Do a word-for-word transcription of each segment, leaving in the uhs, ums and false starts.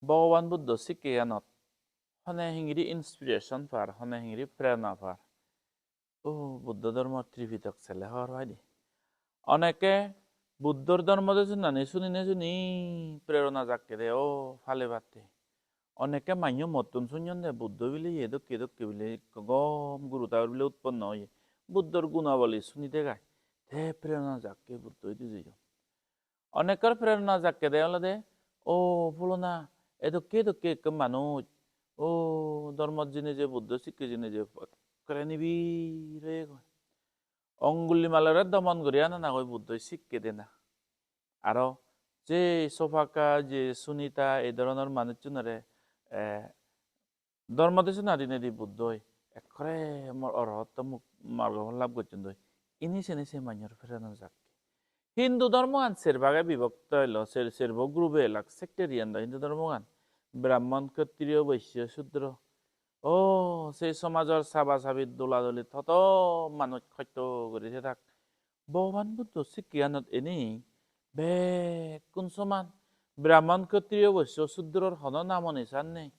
Bhogoban Buddho sikkeyanot hone hingiri inspiration par, hone hingiri prerona par. O Buddho dhormo Tripitok sele hobor pai de. Oneke Buddhor dhormo desonani sunine suni prerona jakke de o palebatte. Oneke manyo mottun sunyon de Buddho bile ye dokke dokke bile ekko gom guru tabor bile utponno oye. Buddhor gunaboli suni degai. Te prerona jakke Buddho idu jeyon. Onekkor prerona jakke de olode, o pulona, edokke edokke ekko manuj, o dhormot jeinei je Buddho sikke jeinei je ekkere nibir oyegoi. Ongulimalore domon guri ananagoi Buddhoi sikke dena. Aro je Sopaka, je Sunita, ei dhoronor manuchunore, eh, dhormo desona dinedi Buddhoi ekkore mor-, orohotto muk-, margo phol lab gocchon doi. Ini sini se manyor prerona jakke. Hindu dhormogan ser bhage bibhokto elo, ser, serbo group-e elak, sectarian do Hindu dhormogan. Brahmon, Khattriyo, Vaishya, Sudro. O, se somajor saba sabit dola doli toto manuj hosto guri thedak. Bhogoban Buddho sikkeyanot enei bekkun soman. Brahmon, Khattriyo, Vaishya, Sudror hono namo nisan nei.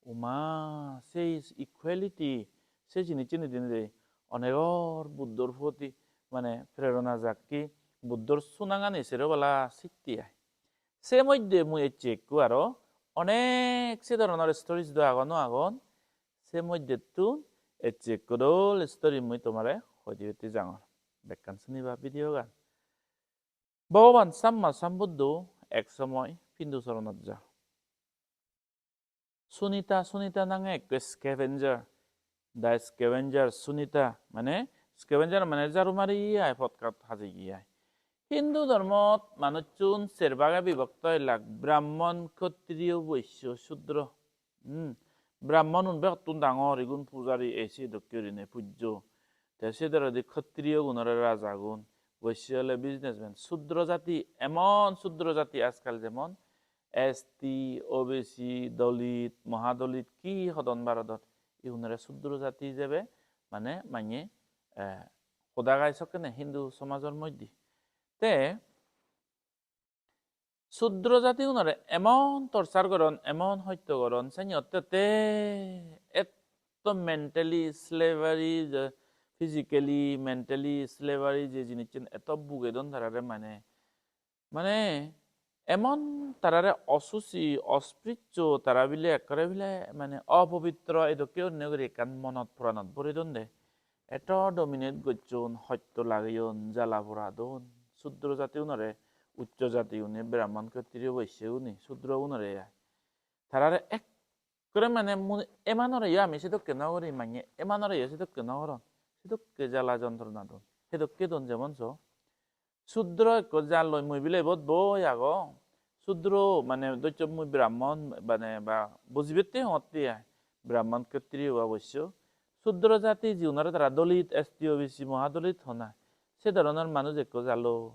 Uma, sei equality, se jinissan dinei onegor Buddhor proti mane prerona jakke, Buddhor sunangani sero bala sitte ai. Se moddhe mui ecche ekku aro onek se dhoronor stories do agon, no agon. Se moddhettun ecche ekku dol story mui tomare hoi dibatte jangor. Bekkan suniba video gan. Bhogoban Samma Sambuddho ek somoy Pindusoronot ja. Sunita, Sunita nange ekko scavenger. The scavenger Sunita, mane scavenger mane jaru mari ai, potkat haji ai. Hindu dhormot manuchun ser bhage bibhokto elak, Brahmon, Khattriyo, Vaishya, Sudro. Hmm. Brahmonun begottun dangor, igun pujari, ei se dokke gurinei pujjo. Te se doredi Khattriyo gunore rajagun, Vaishya ole businessman. Sudro jati, emon Sudro jati ajkal jemon S T, O B C, Dalit, Mahadalit, ki hodon Bharodot, igunore Sudro jati ijebe mane manye, eh, hoda gai sokkene Hindu somajor moddhe. Te Sudro jatigunore emon torture goron, emon hosto goron, seni otte otte etto mentally slavery, je physically, mentally slavery je jinissan etto bugedon tarare mane, mane emon tarare osuci, ospriccho, tara bile ekkore bile mane opobitro edokke onne guri ekkan monot poranot bori donde. Eto dominate gocchon, hosto lageyon, jala pora don. Sudro jatigunore, uccho jatigune, Brahmon, Khattriyo, Vaishya gune, Sudrogunore ai. Tarare ekkore mane mu-, emanoreyo ami sedokke no guri, manye emanoreyo sedokke no goron. Sedokke jala jontrona don. Sedokke don jemon so. Sudro ekko jalloi mui bile ibot boi agong. Sudro mane docche mui Brahmon mane ba bujibette hongotte ai. Brahmon, Khattriyo ba Vaishya. Sudro jati jigunore tara Dalit, S T, O B C, Mahadalit hon ai. Se dhoronor manuj ekko jalloi.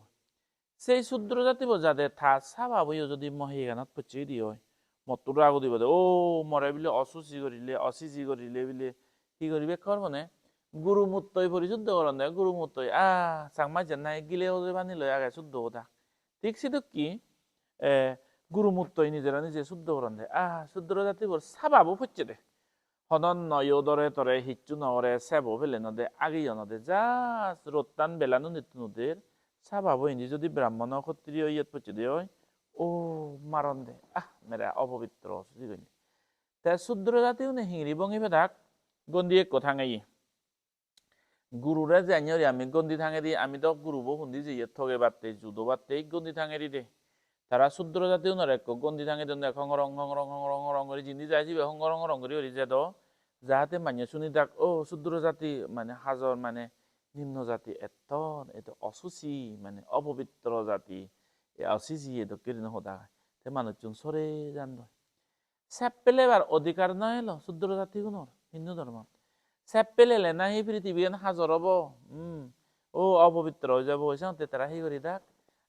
Sei Sudro jatibo jade ta sababoyo jodi moheganot pocche di oi. Mottur rago dibode, o more bile osuci gorile, osiji gorile bile hi goribe hobor pone? Guru muttoi porisuddho goronde, guru muttoi, ah, Changma jen nahi gile ojoi bani loi age suddho goda. Thik sidokke, eh, guru muttoi nijera nije suddho goronde, ah, Sudro jatibor sababo pocche de. Hono noyo dore tore hissu no gore, sebo pele no de, agiyo no de, just rottan belan unittun uder, sababo indi jodi Brahmono Khattriyo iyot pocche de oi, o maron de, ah, mere opobitro osuci gorinei. Te Sudro jatiune hingiri bongi pedak, gondi ekko tangeye. Gurure janyori ami gondi tangedi, ami do gurubo hundi jeye togebatte, judobatte gondi tangedi de. Tara Sudro jatiunore ekko gondi tange donde, hongorong, hongorong, hongorong, hongorong guri jindi jai sibe hongorong, hongorong guri guri jedo. Jahate manye suni dak, o Sudro jati mane hajor mane nimno jati etton, eto osuci mane opobitro jati, e osuci edokke gurinei hoda. Te manuchun sore jandoi. Sep pelebar odhikar no elo Sudro jatigunor Hindu dhormot. Sep pelele nahi prithibiyan hajor obo, hmm, o opobitro oi jabo, oi sangotte tara hi guri dak?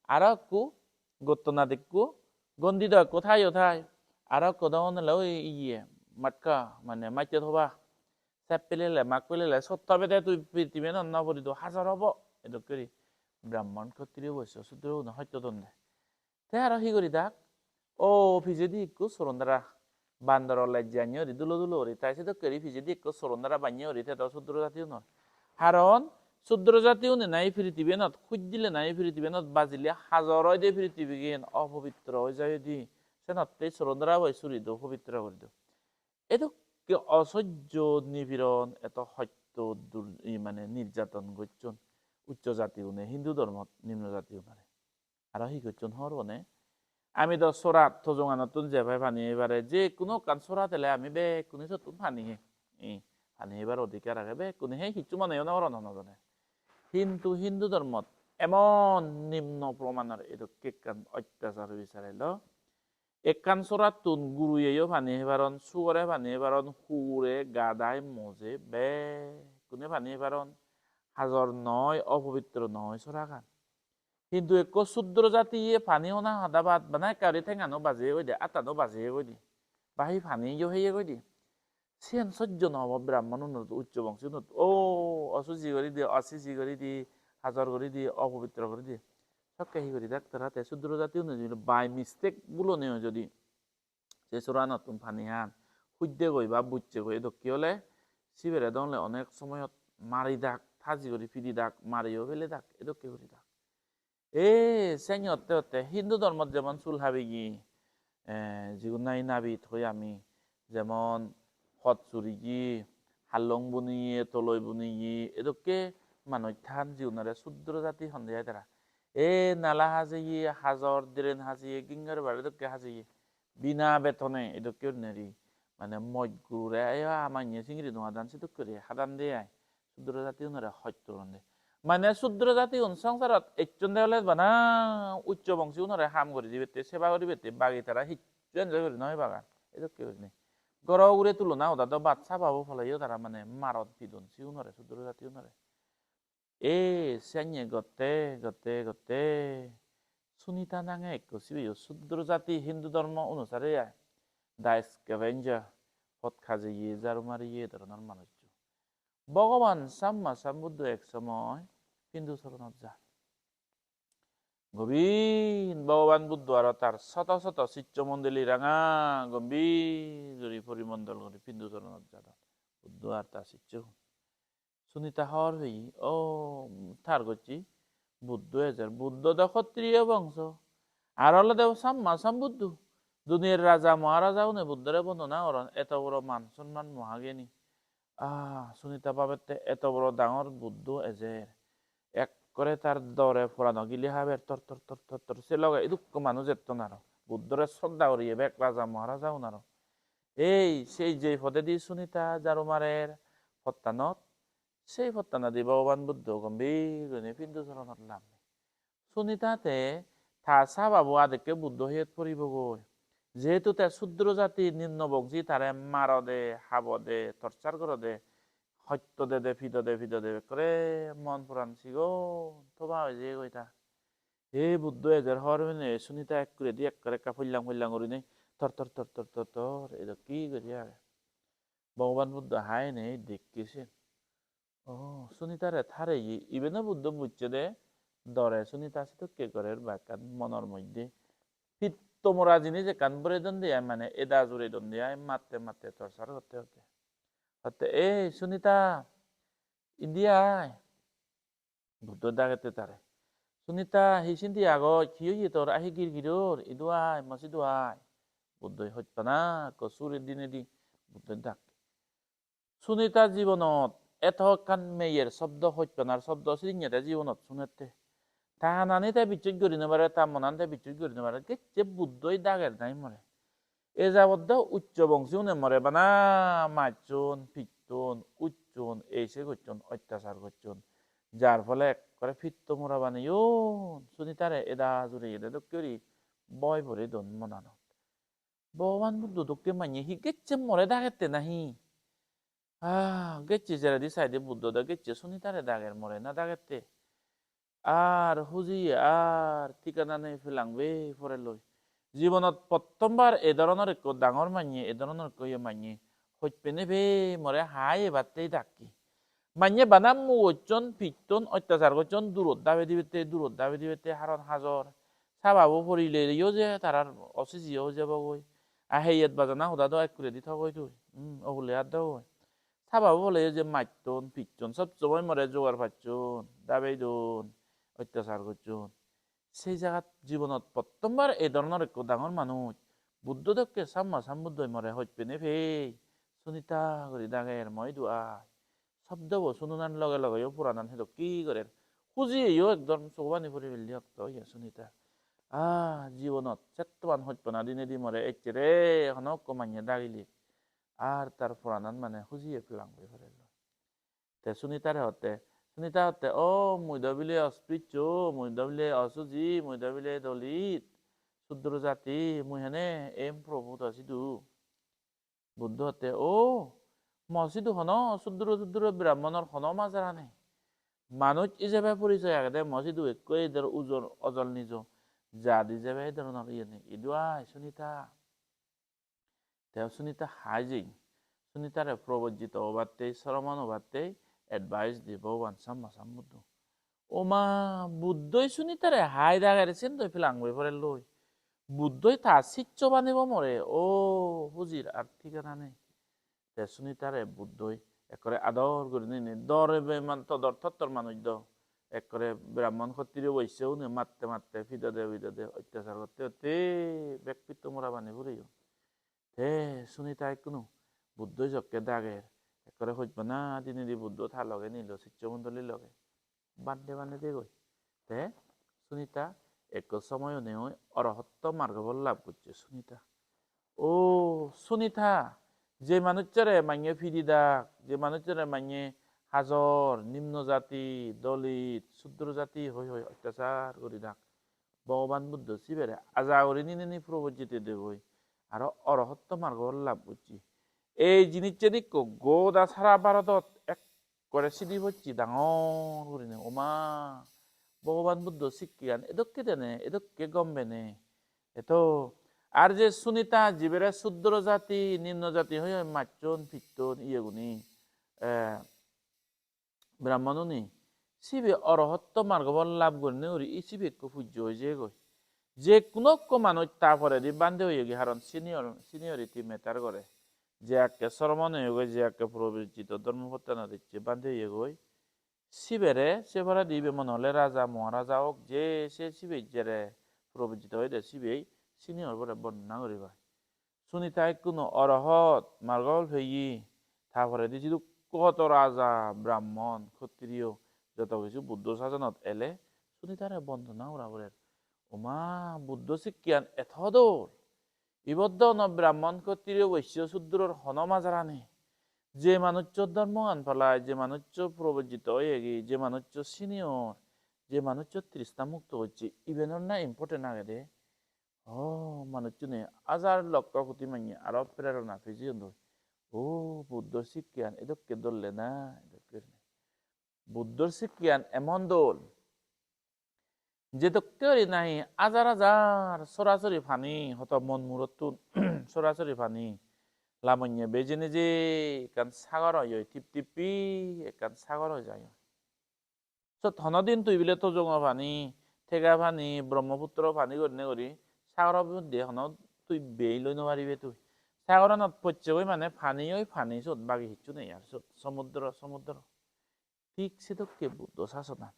Aro ekku gottonat ekku gondi do ekku thaio thai, aro ekku do onole oi iye matka mane matte thoba. Sep pelele, mak pelele, sot tobede tui prithibiyanot no porido, hajor obo. Edokke guri Brahmon, Khattriyo, Vaishya, Sudro guno hosto donde. Te aro hi guri dak? O pijedi ikko sorondara, bandoro lejje anye guri dulo dulo guri, tai sedokke guri pijedi ikko sorondara banye guri thedo sudro jatiunor. Haron sudro jatiune nahi prithibiyanot huj dile nahi prithibiyanot bajile hajor oide prithibigan opobitro oi jai udi. Senotte sorondara boi suri do, pobitro guri do. Edokke osojjo nipiron, eto hotto dur-, i mane nirjaton gocchon uccho jatiune Hindu dhormot nimno jatiunore. Aro hi gocchon hobor pone? Ami do sorat tojonganottun je pai pani hebare, je hono ekkan sorat ele ami bekkune sottun pani hei. I, pani hebar odhikar age bekkune, hei hissu mone yo nw goron hono jone. Hintu Hindu dhormot emon nimno promanor edokke ekkan ottachar obisar elo. Ekkan sorattun guruyeyo pani hebaron, sugore pani hebaron, hugure, gadai, moje, bekkune pani hebaron. Hajor noi, opobitro noi soragan. Hintu ekko sudro jatiye pani hona hada bad, bana ekka guri tengano bajiye goi de, attano bajiye goi de. Ba hi paniyo heye goi de. Siyen sojjo no obo brahmonunot, uccho bongsiunot. O, osuji guri di, osiji guri di, hajor guri di, opobitro guri di. Sokke hi guri dak tara te sudro jatiune jodi by mistake bhulone oi jodi se soranottun pani han, hujde goi ba bujje goi edokke ole, sibere dongle onek somoyot mari dak, taji guri pidi dak, mariyo pele dak, edokke guri dak. E, seni otte otte Hindu dhormot jemon sul habeye, eh, jigun nahi nabit hoi ami, jemon hot suriye, hallong buniye, toloi buniye, edokke manuj than jigunore sudro jati honde ai tara. E, nala hajeye, hajor, drain hajeye, gingar bare dokke hajeye. Bina betone edokke gurinei ri. Mane moj gurure, "Eya, manye singiri nw hadan, sedokke guri hadan de ai." Sudro jatiunore hosto goronde. Mane sudro jatiun songsarot ecchonde ole bana uccho bongsiunore ham guri dibette, seba guri dibette, bagi tara hissu enjoy guri nw oi bagan. Edokke gurinei. Goro ugure tulona hoda do bad sababo poleyo tara mane maron pidon siunore, sudro jatiunore. E, sanye gotte, gotte, gotte. Sunita nange ekko sibeyo sudro jati Hindu dhormo onusare ai. The scavenger, pot hajeye, jaru mariye dhoronor manuj. Bhogoban Samma Sambuddho ek somoy Hindu soronot jan. Gobin Bhogoban Buddho aro tar soto soto siccho mondoli ranga gombhir guri porimondol guri Hindu soronot jadon. Buddho ar tar siccho. Sunita hobor peye, o, tar gocche, Buddho ejer. Buddho do Khattriyo bongso. Ar olode Samma Sambuddho. Duniyar raja Maharaja une Buddhore bondona goron, eto boro man sonman mohageni. Ah, Sunita babette eto boro dangor Buddho ejer. Ekkore tar dore porano gili haber, tor, tor, tor, tor, tor. Se loge idukko manuj etton aro. Buddhore sodda guriye bek raja Maharaja un aro. Ei, sei jei podedi Sunita jaru marer pottanot, sei pottanodi Bhogoban Buddho gombhir gurinei Hindu soronot lammi. Sunita te ta sababo adekke Buddho hiyet poribogoi. Jehetu te sudro jati nimno bongsi tare marode, habode, torture gorode, hosto dede, pidode, pidode, ekkore mon poran sigon toba oi jeyegoi ta. He Buddho ejer hobor pene Sunita ekkuredi ekkore ekka pollang pollang gurinei tor tor tor tor tor tor edokke guri age. Bhogoban Buddho hai nei dekke siyen. Oh, Sunitare tareye, ibeno Buddho bujjede dore Sunita sedokke gorer ba ekkan monor moddhe. Pitto mora jinis ekkan borey donde ai, mane eda jurey donde ai, matte matte torture gotte gotte. Hotte, "Ei Sunita, indi ai." Buddho dagette tare. "Sunita, hi sindi agoj? Hi oye tor? Ahi girgiror? Idu ai, mo sidu ai." Buddhoi hojpana ekko suri dinedi Buddhoi dakke. Sunita jibonot eto ekkan meyer sobdo, hojpanar sobdo sidinnede jibonot sunette. Ta hanani te bicchej guri no pare, ta monan te bicchej guri no pare. Gecche Buddhoi dager nahi more. E jabot do uccho bongsi une more bana majjon, pitton, ucchon, ei sei gocchon, ottachar gocchon. Jar phole ekkore pitto mora baneyon, Sunitare eda jureyede dokke guri boi puri don monanot. Bhogoban Buddho dokke manye hi gecche more dagette nahi? Ah, gecche jeredi saide Buddho do gecche Sunitare dager, more na dagette. Ar hujiye ar thigana nei pelang be porelloi. Jibonot pottombar ei dhoronor ekko dangor manye, ei dhoronor ekko iye manye hojpene pei more hai ebattei dakke. Manye bana mugocchon, pitton, ottachar gocchon, durot dabe dibette, durot dabe dibette, haron hajor. Sababo porileyo je tarar osiji oi jebogoi. A heyet bajana hoda do ekkuredi thogoi tui. Hmm, ohule ar dogoi. Sababo poleyo je matton, pitton, sob somoi more jogar pacchon, dabei don, ottachar gocchon. Sei jagat jibonot pottombar ei dhoronor ekko dangor manuj, Buddho dokke Samma Sambuddhoi more hojpene pei, Sunita guri dager, mo idu ai. Sobdobo sunonan loge logeyo puranan hedokke gorer. Hujiyeyo ekdom sogobani puri pelli okto oye Sunitar. Ah, jibonot settoman hojpana dinedi more ecche re, hono ekko manye dagile. Ar tar puranan mane hujiye pelang guri porello. Te Sunitare hotte, Sunita hotte, "O, mui do bile ospiccho, mui do bile osuji, mui do bile dolit, sudro jati, mui hene em Prabhu to sidu." Buddho hotte, "O, mo sidu hono sudro sudro brahmonor hono majara nei. Manuj ijebe porisoy agede mo sidu ekko ei dor ujor ojol nijo. Jat ijebe ei doronor iye nei. Idu ai, Sunita." Te Sunita hai jei. Sunitare probojjito obatte, soromon obatte advice di Bhogoban Samma Sambuddho. Oma Buddhoi Sunitare hai dagere sendoi pelang guri porelloi. Buddhoi ta siccho banibo more, o hujir ar thigana nei. Te Sunitare Buddhoi ekkore ador gurinei ni dor ebe man todor tottor manuj do. Ekkore Brahmon Khattriyo Vaishya une matte matte pidode pidode ottachar gotte gotte bek pitto mora bani pureyon. Te Sunita ikkunu Buddho jokke dager, ekkore hojpana dinedi Buddho ta loge nilo, siccho mondoli loge. Bhante bhante degoi. Te Sunita ekko somoyo neoi orohotto margo phol lab gocche Sunita. O Sunita, je manuchchore manye pidi dak, je manuchchore manye hajor, nimno jati, dolit, sudro jati hoi hoi ottachar guri dak, Bhogoban Buddho sibere aja guri nineni probojjiti degoi, aro orohotto margo phol lab gocche. Ei jinissan ikko goda sara Bharodot ekkore sidi pocche dangor gurinei. Oma, Bhogoban Buddho sikkegan edokke dene, edokke gom bene. Eto, ar je Sunita jibere sudro jati, nimno jati hoi hoi macchon, pitton, iyeguni, eh, Brahmonuni, sibe orohotto margo phol lab gurinei guri, i sibe ekko pujjo oi jeyegoi. Je kuno ekko manuj ta poredi bhante oyegi, haron senior, seniority matter gore. Je akke soromon oyegoi, je akke probojjito dhormo pottanot ecche bhante oyegoi, sibere se poredi ibe mone hole raja, moharaja ok, je se sibe jere probojjito oyede sibe senior bore bondona guribai. Sunita ikkuno orohot margo phol peye, ta poredi sidukko hoto raja, brahmon, khottriyo, joto kisu Buddho sasonot ele, Sunitare bondona gora porer. Oma, Buddho sikkegan eto dol. Ibot do hono brahmon, khottriyo, vaishyo, sudror hono majara nei. Je manuccho dhormogan palai, je manuccho probojjito oyegi, je manuccho senior, je manuccho trishna mukto gocche, ibenor na important agede. O, manuchchune hajar lokkho koti manye aro prerona pejeyon doi. O, Buddhor sikkegan edokke dol de na, edokke gurinei. Buddhor sikkegan emon dol, je dokke guri nahi hajar hajar sorasori pani, hoto mon murottun sorasori pani lamonye bejei nejei ekkan sagor oi, oi tip tippi ekkan sagor oi jai. Sot hono din tui bile Tojongo pani, Thega pani, Brahmaputro pani gurinei guri sagoro moddhe hono tui bei loi no paribe tui. Sagoranot pocchegoi mane pani oi pani, sot bagi hissu nei ar, sot somudro, somudro. Thik sedokke Buddho sasonan.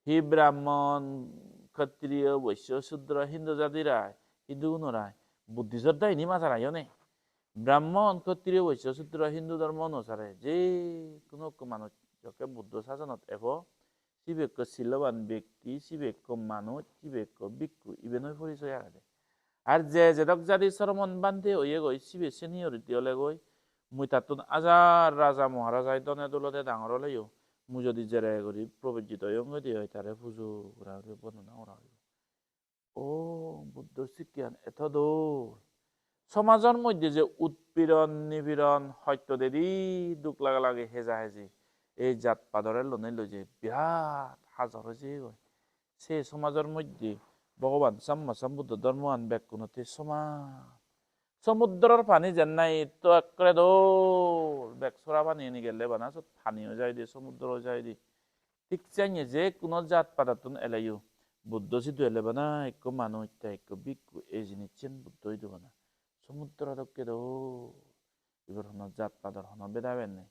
Hi Brahmon, Khattriyo, Vaishyo, Sudro, Hindu jatirai, Hindugunorai, Buddhisor do ini majarayo nei. Brahmon, Khattriyo, Vaishyo, Sudro, Hindu dhormo onusare je kuno ekko manuj jokke Buddho sasonot ebo, sibe ekko siloban bekti, sibe ekko manuj, sibe ekko bhikkhu, iben oi porisoy agede. Ar je jedok jadi soromon bhante oyegoi, sibe seniority olegoi, mui tattun hajar raja moharajai done dulode dangor oleyo, mui jodi jere guri probojjito oyong goi de oi, tare pujo gora guri bondona gora guri. O, Buddhor sikkegan eto dol. Somajor moddhe je utpiron, nipiron, hosto dedi, duk laga lagi, heja heji, ei jat padore lonei loi je birat hajor oi jeyegoi. Se somajor moddhe Bhogoban Samma Sambuddho dhormogan bekkunottei soman. Somudror pani jennai to ekkore dol, bek sora pani ani gelle bana sot pani oi jai de, somudro oi jai de. Thik senne je kuno jat padattun eleyo, Buddho sidu ele bana ekko manuj te ekko bhikkhu, ei jinissen Buddho idu bana. Somudro dokke do, ibot hono jat pador hono beda bed nei.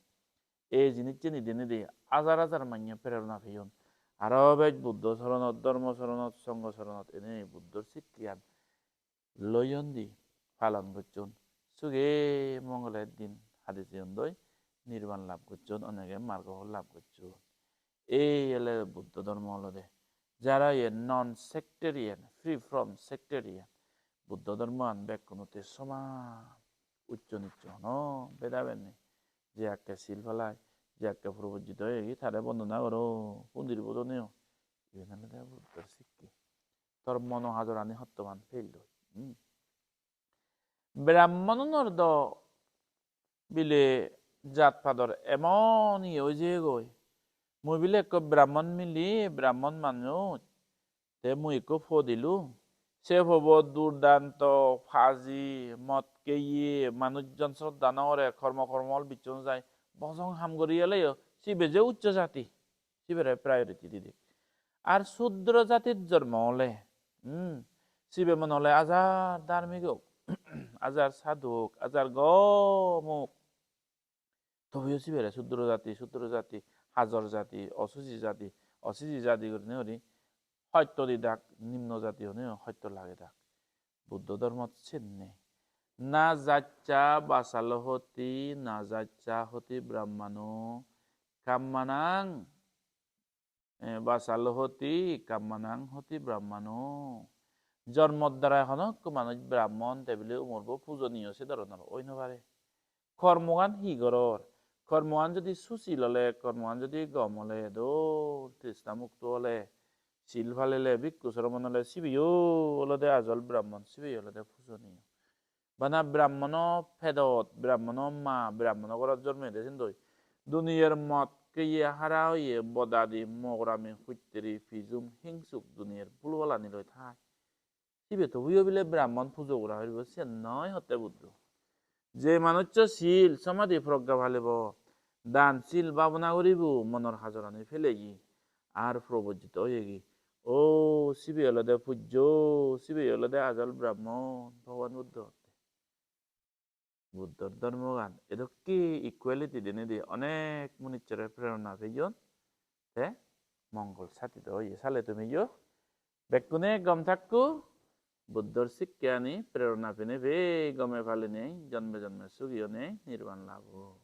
Ei jinissen idenedi hajar hajar manye prerona peyon. Aro bej Buddho soronot, Dhormo soronot, Songho soronot enei Buddhor sikkeyan loyon di palon gocchon. Suge mongole din hadi jeyondoi, nirban lab gocchon, onege margo phol lab gocchon. Ei ele Buddho dhormo olode. Jara ye non sectarian, free from sectarian. Buddho dhormoan bekkunotte soman, uccho niccho hono beda bed nei. Je akke sil palai, je akke probojjito oyegi, tare bondona goro, pundir bodoneo. Iben olode Buddhor sikke. Tor mono hajorani hottoman fail doi. Hmm. Brahmonunor do bile jat pador emon iye oi jeyegoi. Mui bile ekko Brahmon mili, Brahmon manuj. Te mui ekko po dilung. Se pobo durdanto, paji, mot keye, manujjon sroddha no gore, kormo kormo ol bichon jai. Bojong ham guri eleyo, sibe je uccho jati. Sibere priority dide. Ar sudro jatit jormo ole, hmm, sibe mone ole ajar dharmik ok, ajar sadhu ok, ajar gom ok. Tobeyo sibere sudro jati, sudro jati, hajor jati, osuji jati, osuji jati gurinei guri hosto didak, nimno jati honeyo hosto lagedak. Buddho dhormot sen nei. Na jacca basalo hoti, na jacca hoti brahmano, kammanang, eh, basalo hoti, kammanang hoti brahmano. Jormor darai hono ekko manuj brahmon te bile umorbo pujoniyo se dhoronor oi no pare. Kormogan hi goror? Kormogan jodi susil ole, kormogan jodi gom ole, dol trishna mukto ole, sil palele, bhikkhu sromon ole, sibeyo olode ajol brahmon, sibeyo olode pujoniyo. Bana brahmono pedot, brahmono ma, brahmono gorot jormede sindoi. Duniyar mot keye, hara oye, bodadi, mogrami, hutteri, pijum, hingsuk, duniyar pulwalani loi thai. Sibe tobuyo bile brahmon pujo gora puribo, siyen noi hotte Buddho. Je manuccho sil, somadhi, progga palibo, dan, sil, bhabona guribo, monor hajorani pelegi, ar probojjito oyegi. O, sibe olode pujjo, sibe olode ajol brahmon, Bhogoban Buddho hotte. Buddhor dhormogan edokke equality dinedi onek municchore prerona peyon, te mongol sadito oye. Sale tumiyo bekkune gom thakko, Buddhor sikkeyani prerona pine pei gome palinei jonme jonme sugi onei nirban lab o.